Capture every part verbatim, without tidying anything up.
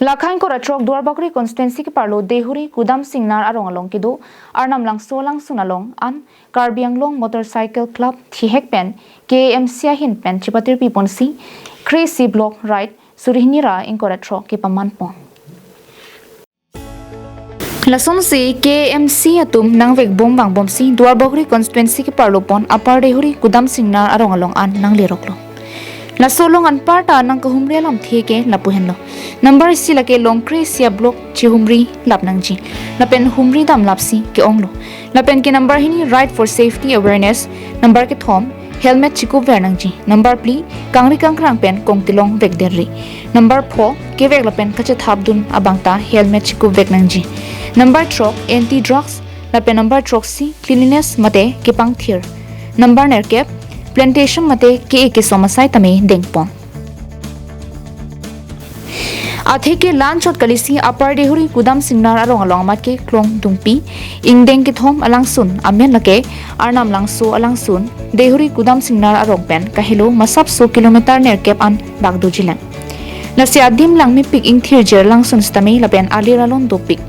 Lakha ingkoi ra throk Duarbagori constituency keparlo Dehuri Kudam Singnar arong along kedo Arnam Langso alangsun along an Karbi Anglong Motorcycle Club thihek pen K M C ahin pen chipatir piponsi Crazy Block Ride suri hini ra ingkoi ra throk kepaman pon. Lasonsi K M C atum nangvek bom vangbomsi Duarbagori constituency keparlo pon Upper Dehuri Kudam Singnar arong along an nangleroklo. Laso along anparta nangkahumri alamthe ke lapu henlo. Number isi lake longkre isi a-block chihumri lap nangji. Lapen humri damlapsi ke-onglo. Lapen ke number hini, ride for safety awareness. Number kethom, helmet chikupver nangji. Number phli, kangri kangkrang pen kongtilong vekderri. Number pho, kevek lapen kachethapdun abangta helmet chikupvek nangji. Number throk, anti drugs. Lapen number throksi, cleanliness mate kepangthir. Number nerkep, plantation mate ke-e kesom asai tame dengpon. Atheke la-anchot kalisi Upper Dehuri Kudam Singnar arong along amat ke Klongdungpi, ingdeng kethom alangsun, amen lake Arnam Langso alangsun, Dehuri Kudam Singnar arong pen kahelo masapso kilometer nerkep an bak dojilang. Lasi adim langmepik ingthirjir alangsun sitame lapen alir alon dopik.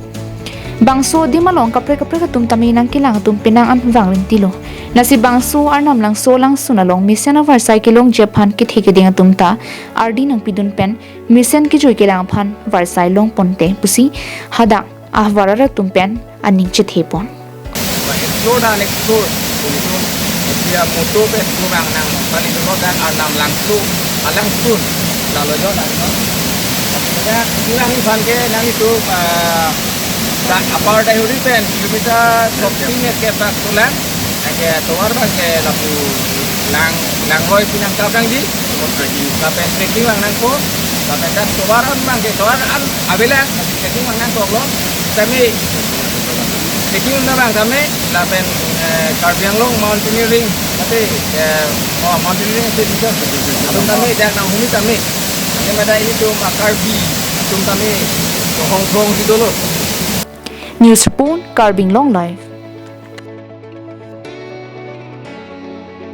Bangso adim along kaprek kaprek atum tame nangkelang atum penang an vangring tilo. Lasi bangso Arnam Langso alangsun along mesen avarsai kelongji aphan kethe keding atum ta ardi nangpidun pen mesen kejui kelang aphan varsai longponte pusi hadak ahvar arat atum pen aning chethe pon. Explore dan explore. Begitu. Dia moto pe explore bang nang paling dulu dan Arnam Langso alangsun. Lalu jo dan. Maksudnya ini nang ipan ke nang itu eh, da Upper Dehuri pen kilometer sopin ke pak tulang. Ke tovar bang ke lapu lang langroi pinang tabang di. Lapen trekking bang nangpo. Lapen dak tovar an bang ke tovar an avelang. Trekking bang nangkoklo. Tame trekking na bang tame lapen eh, Karbi Anglong Mountaineering. Tapi eh, oh, Mountaineering itu bisa. Atum tame dak nanghumri tame. Tame mada ini atum Karbi atum tame hongkrong di dolo. News report, Karbi Anglong Live.